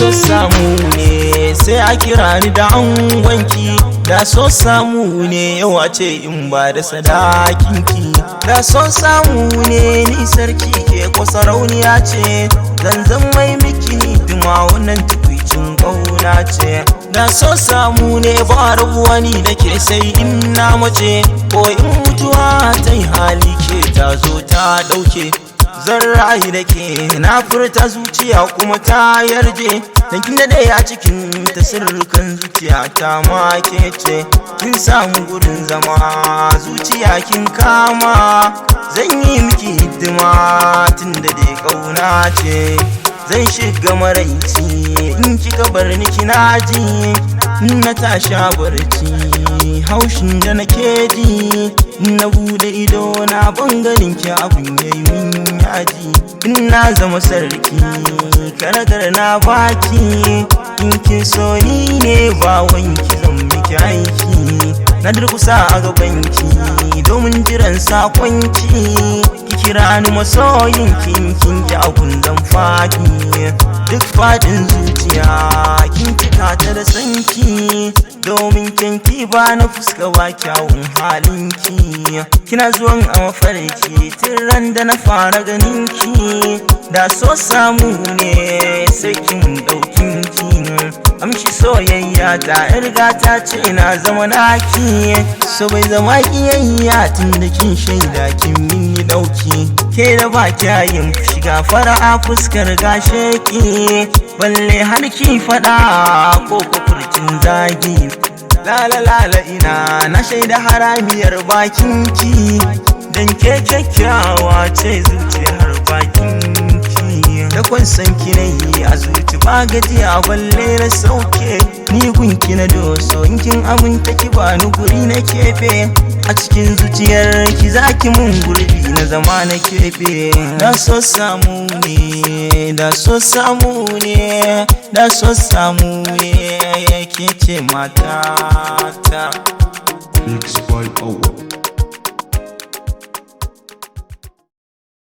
So samu ne sai a kira ni da angonki. Da so samu ne yau a ce in ba da sadakinki. Da so samu ne ni sarki, ke ko sarauniya ce. Zanzan mai miki hidima, wannan tukwicin ƙauna ce. Da so samu ne ba rabuwa ni da ke sai in na mace, ko in mutuwa ta yi hali ke ta zo ta ɗauke. Zan rayu da ke, na furta, zuciya kuma ta yarje, dan kin daɗe a cikin ta, sirrukan zuciya ta ma ke ce. Kin samu gurin zama, zuciya kin kama. Zan yi miki hidima tun da dai ƙauna ce. Zan shiga maraici in kika bar ni, kina ji na tashi a barci, haushin da nake ji. Na bude ido na ban ganin ki, abun yayi min yaji. In na zama sarki, karagar na baki. In kin so ni ne ba wanki, zan miki aiki. Na durkusa a gabanki domin jiran sakonki. Ki kira ni masoyin kin, kin ki abun zan fadi. Duk fadin zuciya kin cika ta da sanki, domin kinki ba na fuska ba, kyawun halinki kina zuwan a mafarki tun ran da na fara ganinki. Da so samu ne sai kin daukin ki, amshi soyayya ta riga ta ce na zama naki. So bai zama kiyayya tun da kin shaida kin mini dauki. Ke da ba kyayin shiga fara'a, fuskar gashe ki, balle har ki fada ko kufurcin zagi. Lala lala, ina na shaida haramiyar bakinki, dan ke kyakkyawa ce zuciyar bakinki. Da kwan san ki na yi a zuci ba gajiya, balle na sauke. Ni gunki na doso, in kin aminta ki ba ni guri na keɓe a cikin zuciyar ki, zaki mun gurbi na zama na keɓe. Da so samu ne, da so samu ne, da so samu ne ke ce matata. Mixed by Power.